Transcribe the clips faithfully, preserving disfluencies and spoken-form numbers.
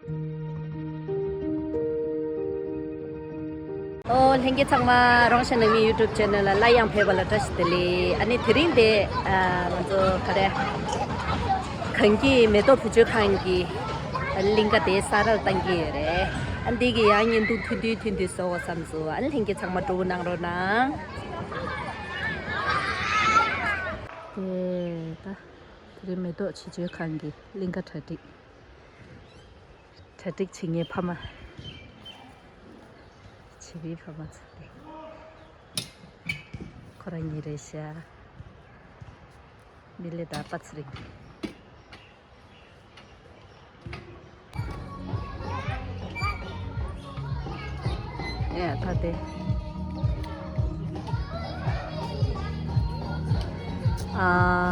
ཨོ་ལྷན་རྒྱས་ཚང་མ། རོང་ཤ་ནང་མི་ཡུ་ཊུབ་ཆེ་ནལ་ལ་སླར་ཡང་ཕེབས་པ་ལ་བཀྲ་ཤིས་བདེ་ལེགས། ཨ་ནི་དེ་རིང་དེ་ཨ་ང་ཚོ་ག་རེ། གངས་སྐྱིད་མེ་ཏོག་བུ་བཅོལ་ཁང་གི་གླིང་ག་དེ་གསར་ར་བཏང་གི་ཡོད་རེད། ཨ་འདི་གི་ཡང་བརྙན་ཐུང་ཐུང་ཐུང་ཐུང་ཐུང་བཟོ་དགོས་བསམ་སོང་། ཨ་ལྷན་རྒྱས་ཚང་མ་སྤྲོ་པོ་གནང་རོགས་གནང་། དེ་ད་དེ་རིང་མེ་ཏོག་བྱི་བཅོལ་ཁང་གི་གླིང་ག་གྲ་སྒྲིག་གྲ་སྒྲིག་བྱེད་མཁན་ཕ་མ། བྱིས་པའི་ཕ་མ་ཚོ་དེ། ཁོ་རང་གཉིས་རེད་ཤག་མི་ལི་དང་པ་ཚེ་རིང་། ཨེ་ད་དེ། ཨ་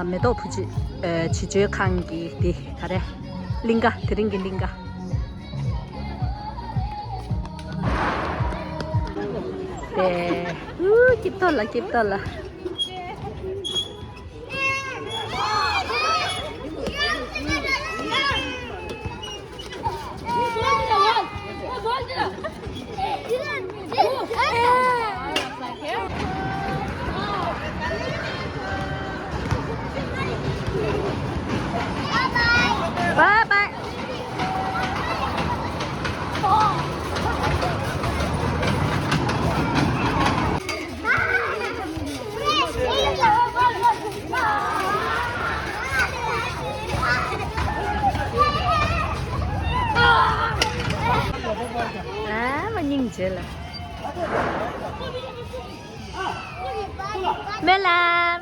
མེ་ཏོག་བུ་བཅོལ་ཨེ་བྱི་བཅོལ་ཁང་གི་དེ་ག་རེ། གླིང་ག་དེ་རིང་གི་གླིང་ག་དེ། ཨུ་སྐྱིད་ཏོ་ལ་སྐྱིད་ཏོ་ལ། Bye bye. ཨ་མ་སྙིང་རྗེ་ལ། སྨོན་ལམ།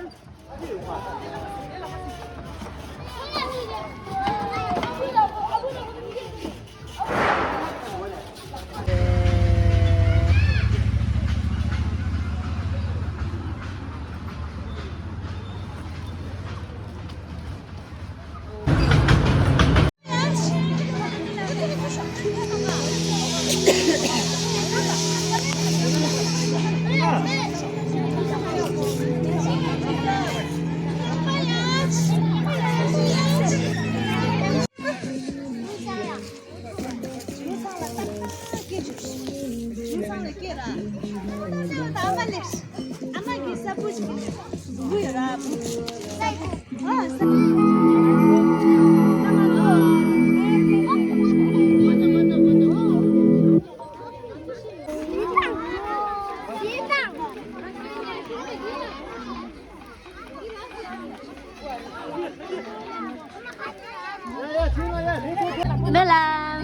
སྨོན་ལམ།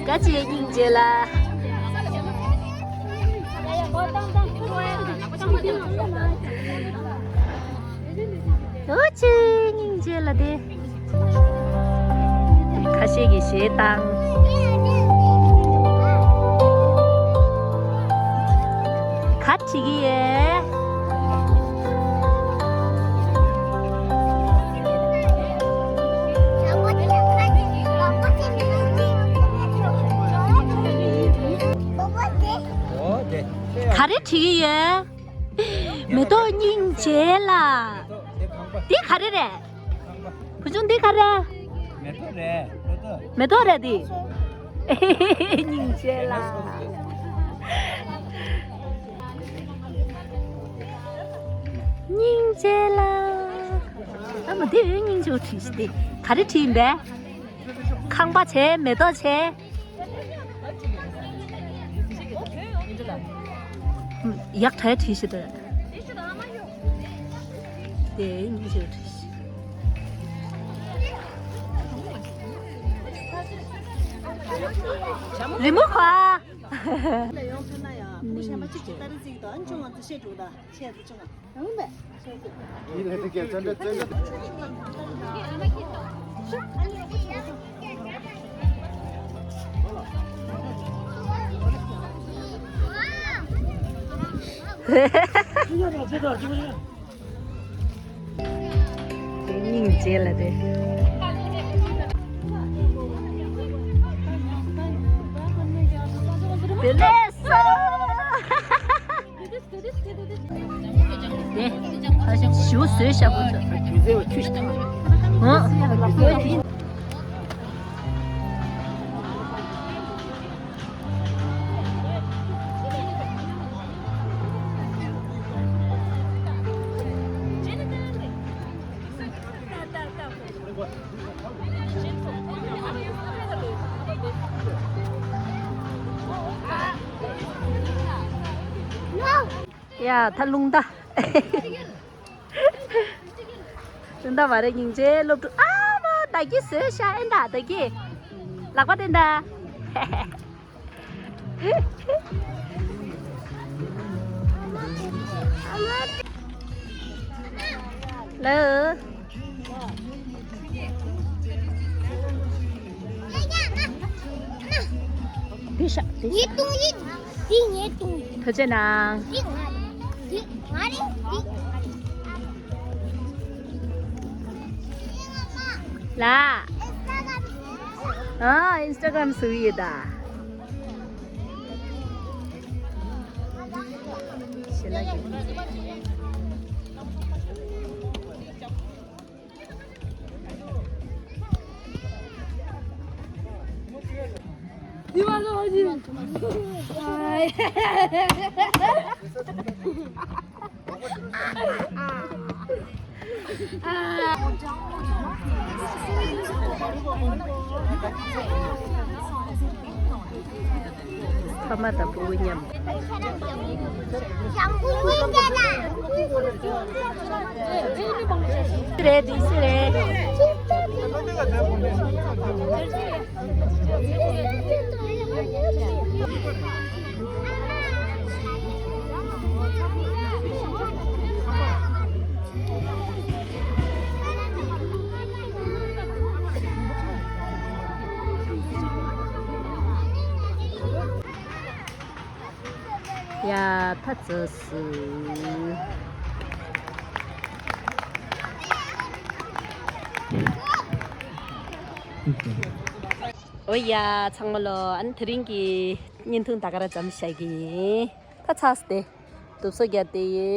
བཀའ་དྲིན་སྙིང་རྗེ་ལ། ཨོ་ཙི་སྙིང་རྗེ་ལ་དེ། ཁ་ཤས་ཀྱིས་གཞས་བཏང་། ག་བྲིས་ཀྱི་ཡོད། ག་རེ་བྲིས་ཀྱི་ཡོད། མེ་ཏོག་སྙིང་རྗེ་ལ། འདི་ག་རེ་རེད། བུ་ཆུང་འདི་ག་རེ། མེ་ཏོག་རེད། མེ་ཏོག་རེད་འདི། སྙིང་རྗེ་ལ། སྙིང་རྗེ་ལ། ཨ་མ་འདི་འོས་སྙིང་རྗེ་བོ་བྲིས་ཤི་འདི། ག་རེ་བྲིས་ཡིན་པས། ཁང་པ་བྱས་མེ་ཏོག་བྱས། ཡག་གྲ་བྲིས་ཤི་འདི། དེ་ཉིན་ཞིག་བྲིས་ཤིག་རི་མོ་ཁ། ལ་ཡོང་ཐུབ་ན་ཡང་བུ་གཞན་པ་གཅིག་གཅིག་ལྟ་རི་ཟིག་དང་ཨ་ཆུང་བ་ཚོ་བཤད་འགྲོ་ད་ཆེད་དུ་ཆུང་བ་ཡོང་བས། སྙིང་རྗེ་ལ་རེད། དེ་ལས་སོ། དེ་ཞུ་བཟོས་ཤག་པོ་ཚོ། ཨོ། ཡ་ད་རླུང་རྟ། རླུང་རྟ་མ་རེད། སྙིང་རྗེ་སློབ་ཕྲུག་ཨ་མ་ད་གི་བཟོས་ཤ་ཨེ་འདྲ་ད་གི། ལག་པ་དེ་འདྲ། ལོ། འདི་ཤ་འདི་ཤ། ངའི་ཏུང་ཡིན། འདི་ངའི་ཏུང་ཡིན། ཐུགས་རྗེ་གནང་། འདི་ང་རེད། འདི་ང་རེད། འདི་ང་རེད། ལ། ཨ་ཨིན་སི་ཊ་གྷ་རམ་བཟོ་ཡི་ད། ཞེ་ལ་གི། ཕ་མ་དང་ཕྲུ་གུ་མཉམ། རེད་དེ་སུ་རེད། ཡ་ད་ཚོ་སུ། འོ་ཡ་ཚང་མ་ལོ། ཨ་ནི་དེ་རིང་གི་བརྙན་ཐུང་ད་ག་རང་མཚམས་བཞག་གི་ཡིན། ད་ཚར་སོང་སྟེ། དུབ་སོ་རྒྱབ་སྟེ་ཡིན།